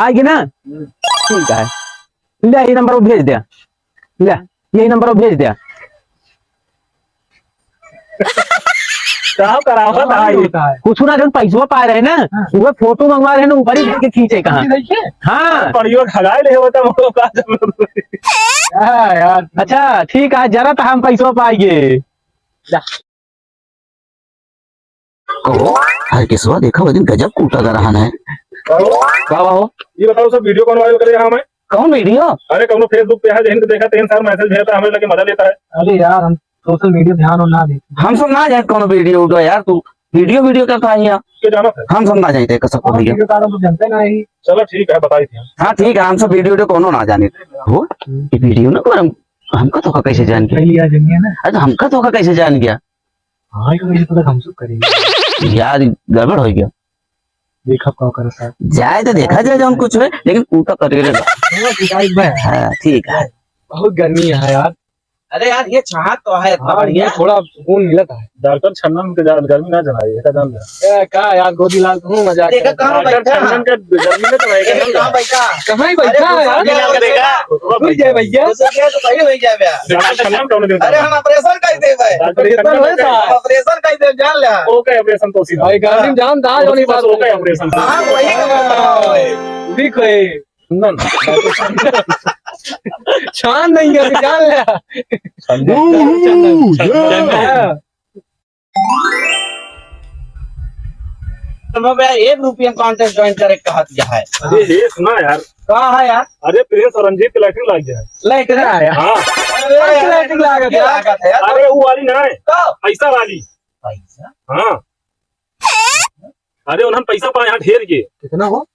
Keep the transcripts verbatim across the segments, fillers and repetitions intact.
आइगे ना? हम्म। ठीक है, ले, यही नंबर पर भेज दे, ले, यही नंबर पर भेज दे। का करावत हाँ, है? होता है। कुछ ना, जौन पैसवा पाए रहे ना, हाँ। वो फोटो मंगवा रहे ना, ऊपर ही जाके खींचे कहाँ? खींचे। हाँ। पर यो खगाए ले होता, वो का जरूरत है? हाँ, यार। अच्छा, ठीक है, जरा तो हम पैसवा पाएंगे। जा। कहो, हरकेसवा देखा, वो दिन गजब कूटा गा रहन है। का बा हो? ये बताओ, सब video कौन viral करे यहाँ में? कौन video? अरे, कौनो Facebook पे है, जिनको देखा, तीन साल message भेजता है, हमें लगे मजा लेता है। अरे यार, हम social media ध्यान और ना देते। हम सब ना जाए कौनो video उडो यार, तू video, video का कहा यहाँ? के जाना था? हम सब ना जाते कसम को हम भैया। Video का हम तो जानते ना ही। चलो ठीक है, बताई थी। हाँ, ठीक है, हम सब video, video कौनो ना जाने। हो? हम्म। ये video ना को हम, हमका तो कैसे जान गया? पहली यार जनिए ना। अरे, तो हमका तो कैसे जान गया? हाँ, ये तो, ये तो हम सब करेंगे। यार, गड़बड़ हो गया। देखा का करे साहब। जाए तो देखा जाए, जौन कुछ है, लेकिन कूटा करेगा। हाँ, ठीक है भाई। हाँ, ठीक है। बहुत गर्मी है यार। अरे यार, ये छाह तो है, इतना हाँ, बढ़िया। ये थोड़ा सुकून मिलता है। डॉक्टर छन्नन के जा-, गर्मी ना जनाई, ये का जान ले। ए, का यार, गोदीलाल, तू मजाक देखा कर। कहाँ डॉक्टर बैठा? छन्नन के गर्मी ना जनाई, अरे, कहाँ कहाँ बैठा? कहाँ ही बैठा अरे, है यार? दूसरा क्या देखा? दूसरा भूल गए भैया। दूसरा क्या तो वही हो गया भैया। डॉक्टर छन्नन कौन देता अरे, है? हम operation कर दे भाई। डॉक्टर operation छन्नन होता है। Operation कर दे, जान ले। ओके, operation तो सीधा। भाई, गाड़ी में जान दा, उसी जोनी बस बात ओके, है। Operation। हाँ, वही। हाँ। ठीक है। छान नहीं है, जान ले। ओह, या। हाँ। तो मैं भैया एक रुपया contest join करे कहा दिया है। अरे, ये सुना यार। का है यार? अरे, प्रिंस और रंजीत के लैट्रिन लाग गया है। लैट्रिन? हाँ। अरे, लैट्रिन लाग गया। लागत है यार। अरे, वो वाली ना है। का? पैसा वाली। पैसा? हाँ। अरे, उन्हन पैसा पाए हैं ढेर के। कितना हो?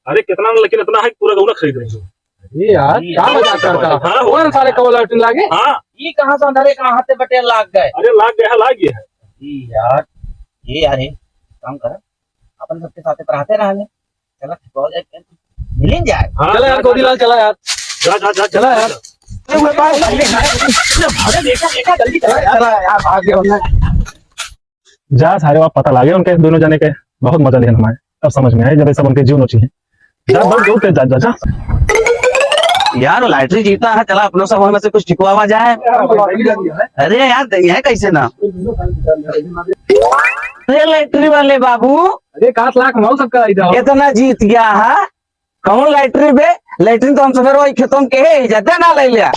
अरे, कितना न, लेकिन इतना है कि पूरा गौना खरीद रही हो। अरे यार, क्या मजाक करता? हाँ, हो। कौन सारे कौन लैट्रिन लागे? हाँ। ये कहाँ से अंधारे कहाँ हाथे बटे लाग गए? अरे, लाग गया है, लाग गया है। अरे यार, ये यार, ये काम कर, अपन सबके साथे रहते रह ले। चला, ठीक हो जाए, मिल ही जाए। हाँ, चला यार, जा, जा, गोदीलाल, जा। चला यार। जा, जा, जा, चला जा, यार। जा। अरे, वो बात, अरे, देखा, देखा, जल्दी चला यार। चला यार, भाग गया हमने। जा सारे, अब पता लागे उनके दोनों जने के। बहुत मजा लेन हमारे, तब समझ में आए जब ये सब उनके जीव नोची है। जा, दौड़, दौड़ के जा, जा, जा। यार, लॉटरी जीता है, चला अपनों सब में से कुछ टिकवावा जाए। अरे यार, यह कैसे ना? अरे लॉटरी वाले बाबू, अरे, एक आध लाख माऊ सबका इधर। कितना जीत गया है? कौन लॉटरी बे? लॉटरी तो हम सवेरे वही खेतों के ही जाते ना ले लिया।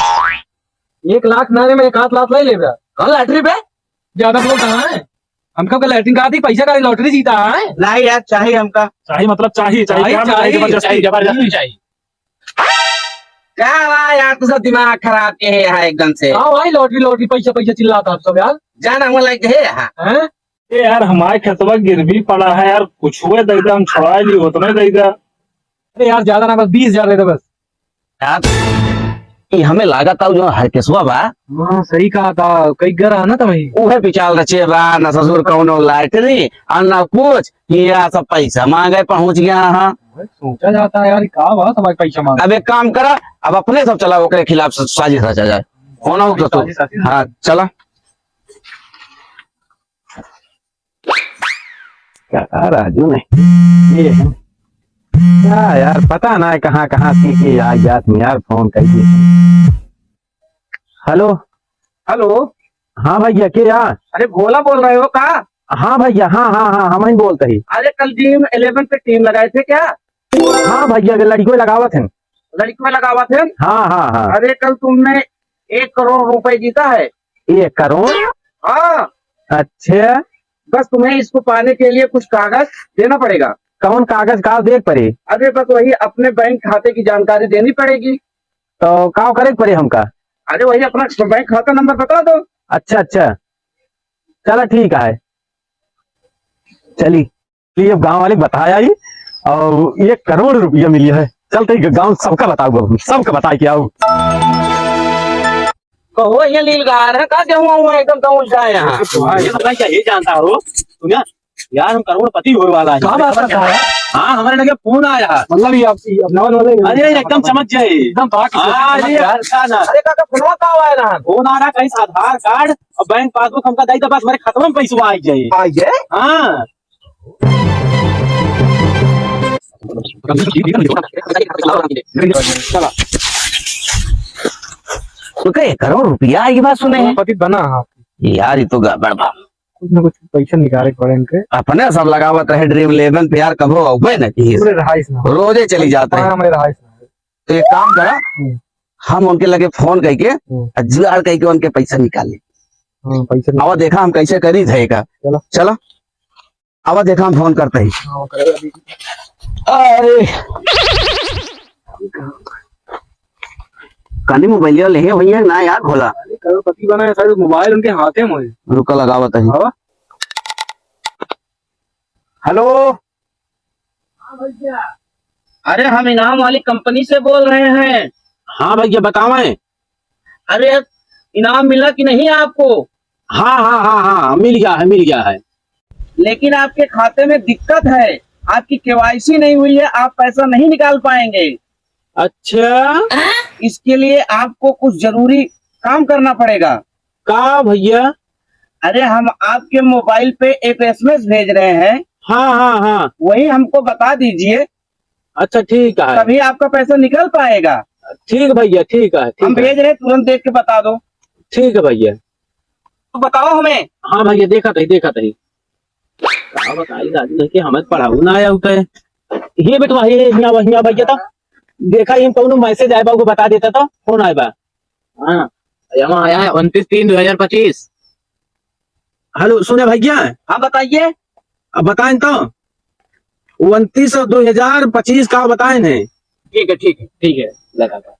एक लाख ना रे, मैं एक आध लाख ले लेबे। कौन लॉटरी बे? ज्यादा बोलता है। हमका का लैट्रिन का आती, पैसा का लॉटरी जीता है। नहीं यार, चाहिए हमका। चाहिए मतलब चाहिए, चाहिए, चाहिए, क्या चाहिए, चाहिए, जबरदस्ती, जबरदस्ती चाहिए। क्या हुआ यार, तू सब दिमाग खराब के है यहाँ एकदम से। हाँ भाई, लॉटरी, लॉटरी, पैसा, पैसा चिल्लाता आप सब यार। जाना हुआ लायक है यहाँ। हैं? ए यार, हमारे खेतवा गिरवी पड़ा है यार, कुछ हुए दे दे, हम छुड़ा ली, उतने दे दे। अरे यार, ज्यादा ना, बस बीस हजार दे दे बस। यार, ई हमें लागत आउ जो हरकेसवा बा। हाँ, सही कहा था, कई घर है ना तमही। उहे पिचाल रचे बा, ना ससुर कौनो लैट्रिन, और ना कुछ, कि यह सब पैसा मांगे पहुंच गया है। सोचा जाता है यार, का बा, सब पैसा मांगे। अब एक काम करा, अब अपने सब चला, ओकरे खिलाफ सा-, साजिश रचा जाए। कौन हो तो तू? साजिश, साजिश। हाँ, चला। का राजू ने? ये है। क्या यार, पता ना है कहाँ, कहाँ से के आ जात में यार, फोन कर दिए। हेलो। हेलो। हाँ भैया, के यार? अरे भोला बोल रहे हो का? हाँ भैया, हाँ, हाँ, हाँ, हम ही बोलते ही। अरे कल ड्रीम इलेवन पे टीम लगाए थे क्या? हाँ भैया, अगर लड़कियों लगावत हैं। लड़कियों लगावत हैं? हाँ, हाँ, हाँ। अरे कल तुमने एक करोड़ रुपए जीता है। एक करोड़? हाँ। अच्छा। बस तुम्हें इसको पाने के लिए कुछ कागज देना पड़ेगा। कौन कागज का देख पड़े? अरे बस वही अपने बैंक खाते की जानकारी देनी पड़ेगी। तो का करे के पड़े हमका? अरे वही अपना बैंक खाता नंबर बता दो। अच्छा, अच्छा, चला ठीक है, चली। ये गांव वाले बताया ही और एक करोड़ रुपया मिली है। चलते ही गांव सबका बताओ, सबका बताए के आओ। कहो ये लील गार है का, गेहूं हुआ एकदम तो उल्टा है यहाँ। ये तो भाई क्या ये जानता हो तुम यार, यार हम करोड़पति होने वाला है। क्या बात करता है? हाँ, हमारे लगे फोन आया। मतलब ये आप, ये आप नवा नवा अरे एकदम चमक जाए। एकदम बात हाँ, अरे यार, का ना। अरे काका, फोनवा का आया ना? फोन आ रहा कहीं से आधार कार्ड और बैंक पासबुक हमका दे दे, बस हमारे खतवा में पैसा आ जाए। आ जाए? हाँ। चला। तो कहे, करोड़ रुपया की बात सुने हैं। पति बना है आपकी। यार, ये तो गड़बड़ बा। कुछ ना कुछ पैसा निकाले के पड़े इनके। अपने सब लगावत रहे Dream Eleven पे यार, कभो अउबे न की। पूरे रहाइश ना। रोजे चली जात रहे। हाँ, हमारे रहाइश ना। तो एक काम करा, हम्म। हम उनके लगे फोन करके, हम्म। आ जुगाड़ करके उनके पैसा निकाले। हाँ, पैसा निकाल। अब देखा हम कैसे करी थे का। चलो। चलो। अब देखा हम फोन करते ही। हाँ, वो करेगा अभी। अरे। काली मोबाइल ले है भैया, ना यार भोला। अरे, करोड़पति बना है, सारे मोबाइल उनके हाथे में है। रुका, लगावत ही। हाँ। हेलो। हाँ भैया। अरे, हम इनाम वाली कंपनी से बोल रहे हैं। हाँ भैया, बतावें। अरे, इनाम मिला कि नहीं आपको? हाँ, हाँ, हाँ, हाँ, मिल गया है, मिल गया है। लेकिन आपके खाते में दिक्कत है, आपकी केवाईसी नहीं हुई है, आप पैसा नहीं निकाल पाएंगे। अच्छा। इसके लिए आपको कुछ जरूरी काम करना पड़ेगा। का भैया? अरे, हम आपके मोबाइल पे एक एसएमएस भेज रहे हैं। हाँ, हाँ, हाँ। वही हमको बता दीजिए। अच्छा, ठीक है। तभी आपका पैसा निकल पाएगा। ठीक भैया, ठीक है, ठीक हम है। भेज रहे, तुरंत देख के बता दो। ठीक है भैया। तो बताओ हमें। हाँ भैया, देखा तही, देखा तही। का बताई दादी, नहीं कि हमें पढ़ाऊ ना आया होता है। ये बेटवा, ये हिया, हिया भैया तो देखा, इन कौनो मैसेज आए बा, वो बता देता तो फोन आए बा। हाँ, यहाँ आया है उनतीस तीन दो हजार पच्चीस। हेलो, सुने भैया? हाँ, बताइए। अब बताएं तो, उनतीस और दो हजार पच्चीस का बताएं ने। ठीक है, ठीक है, ठीक है, लगा था।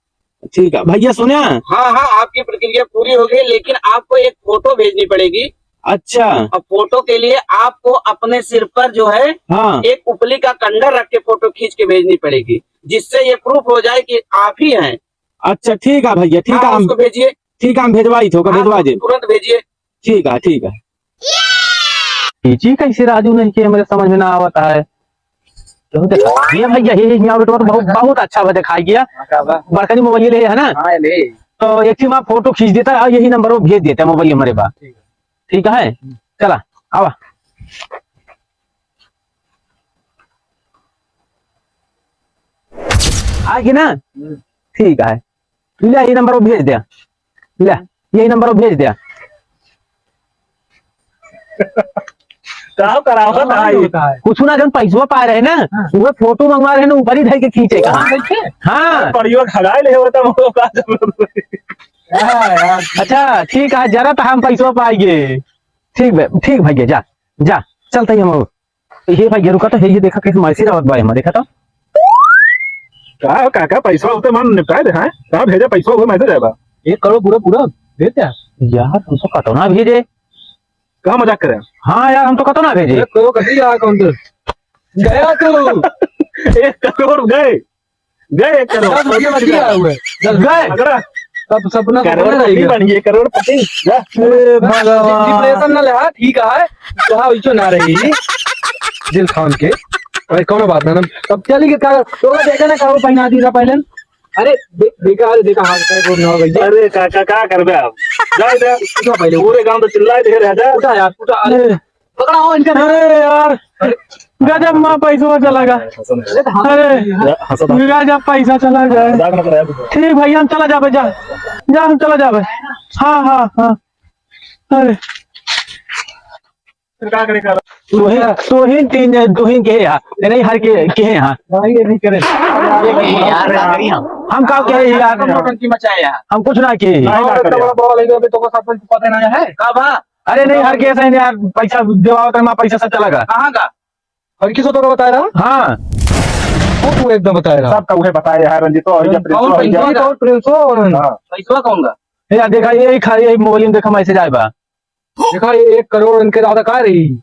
ठीक है भैया, सुने। हाँ, हाँ, आपकी प्रक्रिया पूरी हो गई, लेकिन आपको एक फोटो भेजनी पड़ेगी। अच्छा। अब फोटो के लिए आपको अपने सिर पर जो है, हाँ। एक उपली का कंडा रख के फोटो खींच के भेजनी पड़ेगी, जिससे ये प्रूफ हो जाए कि आप ही हैं। अच्छा, ठीक है भैया, ठीक हाँ, है, हम उसको भेजिए। ठीक है, हम भेजवाई थे, ओका हाँ, भेजवा दे। तुरंत भेजिए। ठीक है, ठीक है। खींची कैसे राजू नहीं के, मुझे समझ में ना आवत है। क्यों देखा? ये भैया, ये, ये, यहाँ बेटवा तो बहुत, बहुत अच्छा बा, दिखाई गया। हाँ, का बा? बड़कनी मोबाइल ले है ना? हाँ, ले। तो एक ठे वहाँ फोटो खींच देता है और यही नंबर वो भेज देता है मोबाइल हमारे पास। ठीक है। ठीक है? हम्म। चला, आवा। आ गई ना? हम्म। ठीक है। ले, ये नंबर वो भेज दे। ले, यही नंबर वो भेज दे। का करावत है? कुछ ना, जौन पैसवा पाए रहे ना, हाँ। वो फोटो मंगवा रहे ना, ऊपर ही धर के खींचे का। हाँ, देखे? हाँ। परियो खगाए ले होता, वो का जरूरत है? हाँ, यार। अच्छा, ठीक है, जरा तो हम पैसवा पाएंगे। ठीक बे, ठीक भैया, जा, जा, चलते ही हम। ये भाई, ये रुका तो, हे, ये देखा, कैसे मैसेज आवत बा एमा, देखा तो। का, का, का पैसा होते मन निपटाए दे, हैं? कहाँ भेजा पैसा, वो मैसेज आए बा। एक करोड़ पूरा, पूरा भेज द्या। यार, हम तो कतौ ना भेजे। का मजाक करे? हाँ यार, हम तो कतौ ना भेजे। एक करोड़ कटी आ, कौन तो? गया तू। एक करोड़ गए। गए एक करोड़। दस रुपया बच गया हुए। दस गए। अगला। तब सपना तो करोड़पति बन गए, करोड़पति। जा। हे भगवान। डिप्रेशन ना ले, हाँ, ठीक है। तो हाँ, इचो ना रही। दिल थाम के। अरे, कौनो बात ना, ना। तब चली के का, तो देखा ना, का वो पहना दी था पहले। अरे, दे-, देखा, अरे, देखा, हाथ पैर को ना भैया। अरे, का, का, का करबे आप? जा, जा। उठा पहले। पूरे गांव तो चिल्लाए दे रहा, जा। उठा यार, उठा, अरे। अरे। पकड़ा हो इनका। अरे यार, गजब मा पैसा चला गया। अरे, गजब पैसा चला गया। ठीक भैया, हम चला जाबे, जा, जा, हम चला जाबे। हाँ, हाँ, हाँ। अरे। तोही, तोही तीन, तोही के यहाँ, नहीं, हर के, के यहाँ। यार, हम का कहे यार? हम कुछ ना किहे। नहीं, ना करे। बड़ा बड़ा लगे, अभी तो को सरपंच पता नहीं है। का बा? अरे नहीं, हर केस है यार, पैसा देवावत है, माँ पैसा सब चला गया। कहाँ का? हर किस तो का बताया रहा? हाँ। वो पूरा एकदम बताया रहा। सबका उहे बताया है, रंजीतो और ये प्रिंसो और ये। रंजीत और प्रिंसो और हाँ। पैसवा कौन का? ए यार, देखा, यही खा, यही मोबाइल में देखा, मैसेज आए बा। देखा, ये एक करोड़ इनके ज्यादा का रही?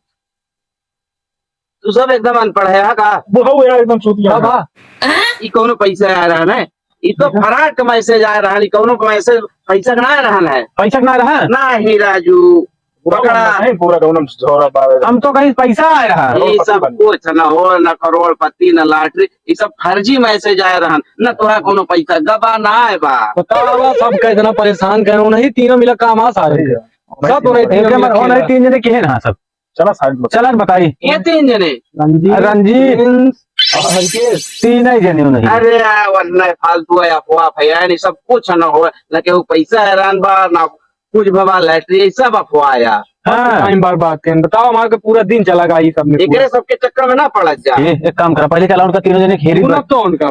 तू सब एकदम अनपढ़ है, हाँ का? वो हो यार, एकदम चूतिया। हाँ, है। हाँ। ई कौनो पैसा आ रहा है? ई तो देखा? फ्रॉड का मैसेज आ रहा है, ई कौनो का मैसेज पैसा का ना आ रहा है। पैसा का ना आ रहा है? नहीं राजू, पूरा पकड़ा। नहीं, पूरा एकदम झोरा पावे। हम तो कहीं पैसा आ रहा है। ई सब कुछ ना हो, ना करोड़पति, ना लॉटरी, ई सब फर्जी मैसेज आ रहा है, ना तोरा कौनो पैसा गबा ना आए बा। बतावा, सब कह देना परेशान करो, नहीं तीनों मिला काम आ सारे। ठीक है। सब तो नहीं, तीनों एक मिला नंबर, खेला। नहीं, तीन जने के हैं ना सब। चला साइड में। चला बताई। ये तीन जने। रंजीत। रंजीत। प्रिंस। और के तीन ही जने नहीं। अरे, आ, वरना फालतू है, अफवाह फैलाए नहीं, सब कुछ न हो, न केहू पैसा हैरान बा, ना कुछ बाबा लैटरी, ये सब अफवाह है। हाँ। टाइम बर्बाद करें, बताओ, हमारे के पूरा दिन चला गया ये सब में। एकरे सबके चक्कर में ना पड़ा जा। ए, एक काम करा, पहले चला उनका तीनों जने घेरी धुना पर। तो उनका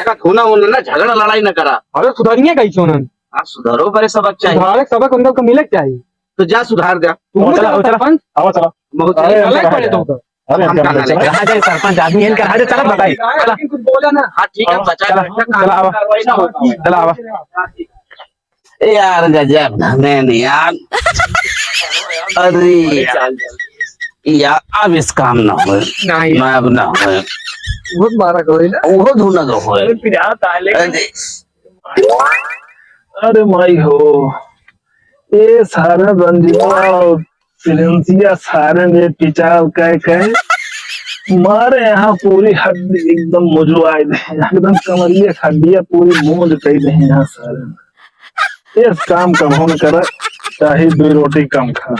का धुना उन्हें ना, झगड़ा लड़ाई ना करा। अरे सुधारिए कैसे उन्हें? हाँ, सुधारो, बड़े सबक चाहिए। सुधारे सबक उनका मिले चाहिए। तो जा सुधार दे। तू आओ, चला, चला आओ, चला। सरपंच। आओ, चला। बहुत अरे, अलग पड़े तो। अरे, हम हम कहाँ चला, लेके? चला। कहाँ जाए सरपंच? आदमी इनका हाथ से चला बताई। चला। कुछ बोला ना। हाँ, ठीक है, आओ, बचा चला, के रखा, चला, आओ। कार्रवाई ना होता है। चला, आओ। हाँ, ठीक है। यार, गजब धनेन यार। अरे यार, यार, अब इस काम ना होए। नहीं। मैं अब ना होए। बहुत मारा कोई ना। वो धुना तो होए। अरे, पिरात आ, लेकिन अरे। अरे माई हो, ये सारे रंजीतवा और प्रिंसिया सारे ने पिचाल कह कह मारे यहाँ पूरी हड्डी एकदम मुजवाई दे, एकदम कमरिया हड्डिया पूरी मूंज कह दे यहाँ सारे ने। इस काम का भंग कर, चाहे दो रोटी कम खा।